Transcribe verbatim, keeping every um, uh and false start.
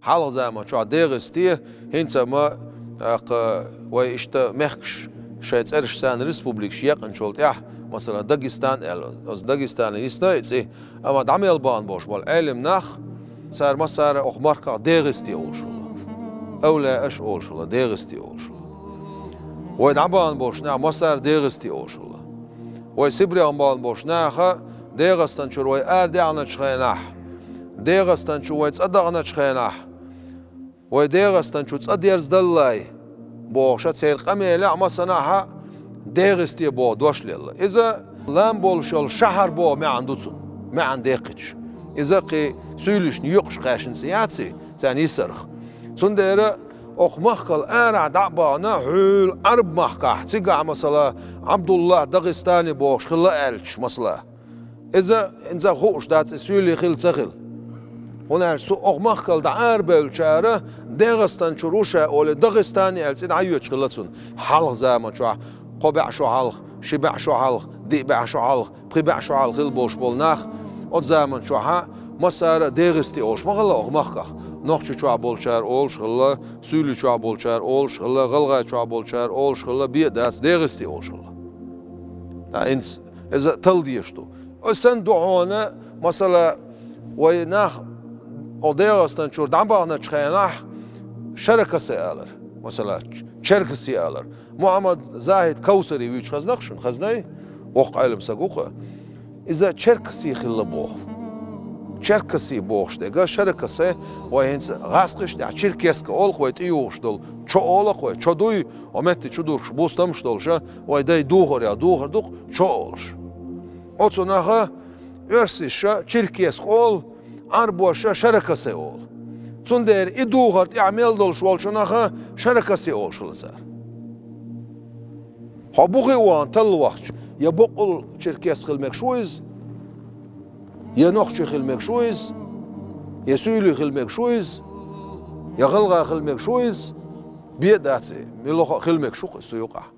Хьалха заман чохь ДегӀасте, хӀинца ма, тӀаккха вай иштта мехкаш шайн цӀераш санна республикаш екъначул тӀаьхьа, масала, Дагестан аьлла, оцу Дагестане йисна и цӀи, амма дӀа мел бахана болуш болу Ӏелам нах, цара массара а окху махках ДегӀасте олуш хилла. Эвлаяаш олуш хилла, ДегӀасте олуш хилла. Вай дӀа бахана болуш нах массара а ДегӀасте олуш хилла. Вай Сибрех бахана болуш наха ДегӀастан чуьра вай арадаьхначу хенахь, ДегӀастан чу вай цӀа дахначу хенахь, вай ДегӀастан чу цӀа дерзадаллалц бохуш а церан къамелехь а массанхьа а ДегӀасте боху дош лелла. Иза лам болуш йолу шахьар боху маьӀна ду цунна, маьӀна деккхича. Иза кхин суьйлишна юкъаш кхаьчна цӀе яц и, царна йисарх. Цундела окху махкал арахь дӀа а бахана, хьуьлла Ӏарб махкахь, цигахь, масала, Ӏабдуллахь Дагестани бохуш хилла аьлча, масала. Иза, иза хууш дац, и суьйлий хилла ца хилла. ХӀунда аьлча цу окху махкал дӀа арабевллачара ДегӀастан чуьра ву ша олий, Дагестани аьлла цӀе дӀайоьдуш хилла цунна. Хьалха заман чохь, кхо бӀе шо хьалха, ши бӀе шо хьалха, диъ бӀе шо хьалха, пхи бӀе шо хьалха хилла болуш болу нах, оцу заман чохьа массара а ДегӀасте олуш ма хилла окху махках. Нохчийчохь болчара олуш хилла, суьйлийчохь болчара олуш хилла, гӀалгӀайчохь болчара олуш хилла, бен а дац, ДегӀасте олуш хилла. Ткъа хӀинца иза талла дезаш ду. Оцу санна ду хьуна, масала, вай нах окху ДегӀастан чуьра дӀа баханачу хенахь, шаракасе алар, масала, черкасе алар. Мухьаммад Захид Кавсари вуьйцуш хезна-кх шуна, хезний? Воккха Ӏелам стаг ву-кх. Иза черкасе хилла боху. Черкасе бохуш дерг шаракасе, вай хӀинца гӀазкхашна тӀехь черкеска олу-кх вай тӀеюхуш долу, чо олу-кх вай, чо дуй, оцу метте чу дуркуш бустамаш долуш а, вай дай духар я, духар ду-кх чо олуш. Оцу наха оьрсаша черкеска олу, Ӏарбоша шаракасе олу. Цундела и духар тӀехь мел долуш волчу наха шаракасе олуш хилла цара. Хьо бухе а вахана талла вахча, я боккъал черкес хила мегаш ву иза, я нохчи хила мегаш ву иза, я суьйли хила мегаш ву иза, я гӀалгӀа хила мегаш ву иза, бен а дац и, муьлхха а хила мегаш ву-кх иза цу юкъахь.